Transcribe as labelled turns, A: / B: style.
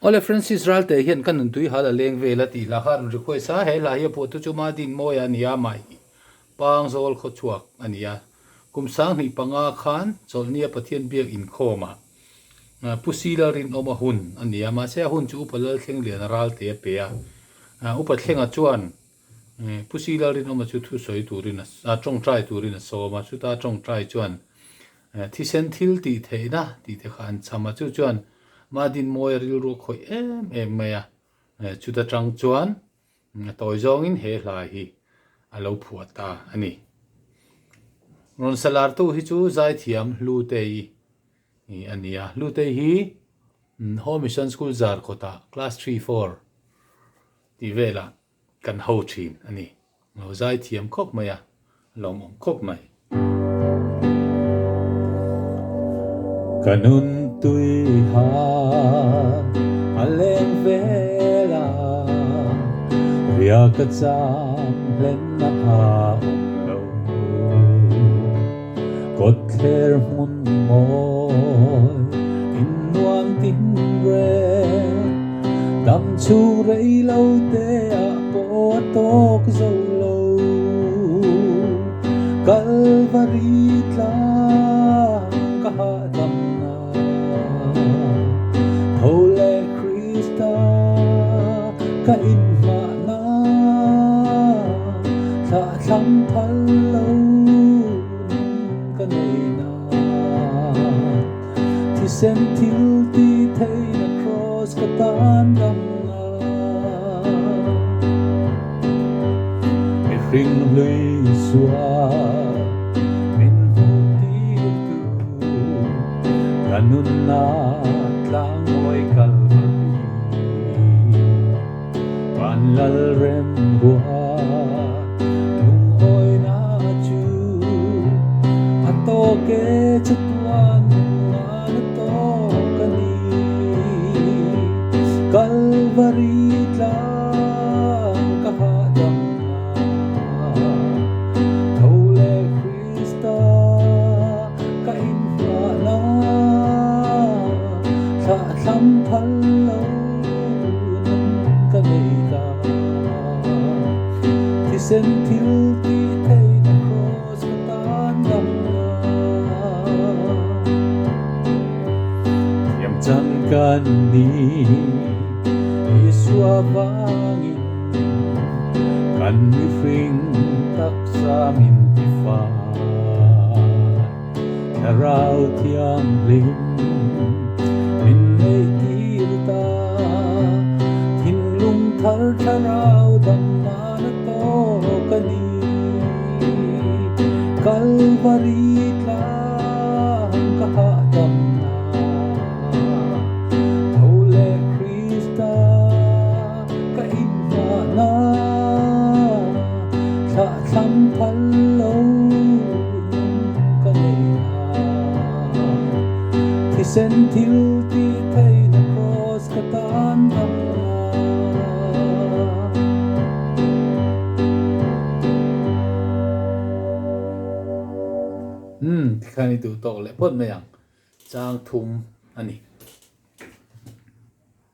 A: Awle Francis Ralte hian ka nuntui hal a leng vel a tih hla kha a rawn request a, he hla hi a phuahtu chu Madin Mawia a ni a, mah Pangzawl khawchhuak a ni a. Kum 2005 khan Chawlhnia Pathian biak inkhawmah Pu Sila rinawm a hun a ni a, mahse a hun chu Upa Lalthlengliana Ralte a pe a. Upa Thlenga chuan Pu Sila rinawma chu thusawi turin a tawngtai turin a sawm a, chuta tawngtai chuan thisen thil tih theihna tih te kha an cham a, chu chuan Madinmawia rilru a khawih em em mai a, chuta tang chuan A tawi zawngin he hla hi a lo phuah ta a ni. Rawn salartu hi chu zaithiam Hlutei a ni a. Hlutei hi Home Mission School Zarkawtah class three four tih velah kan ho thin a ni. Lo zaithiam khawp mai a, lawmawm khawp mai.
B: Ka nun tui ha a leng vel a, ria ka cham hlenna a awm lo. Kawtthler hmun mawi in nuam tin reng, dam chhung rei lo te ah pawh a tawk zo lo. Kalvari tlang ka hahdam na, tho leh Krista ka inhmah na, thlah thlang phal lo nun ka nei na, thisen thil ti theihna kraws ka tan dam na. Mihring hlui sual min hmuh tir tu ka nunna tlangmawi Kalvari van lal rem ruat lungawina chu a tawk e chatuan nunna na tawk a ni. Kalvari tlang ka hahdam a, tho leh Krista ka inhmuahna, thlah thlam phal lo nun ka nei ta. Thisen thil tih theihna kraws ka tan damna. Thiam chang kan ni Isua vangin kan mihring taksa min ti fai. Thlarau Thianghlim min neih tir ta, thinlung thar thlarau dam nan a tawk a ni. Kalvari tlang ka hahdam na, tho leh Krista ka inhmuah na, thlah thlam phal lo nun ka nei na, thisen thil tih theihna kraws ka tan dam na.
A: Umm tikhan i duh tawk leh phawt mai ang, chang thum a ni.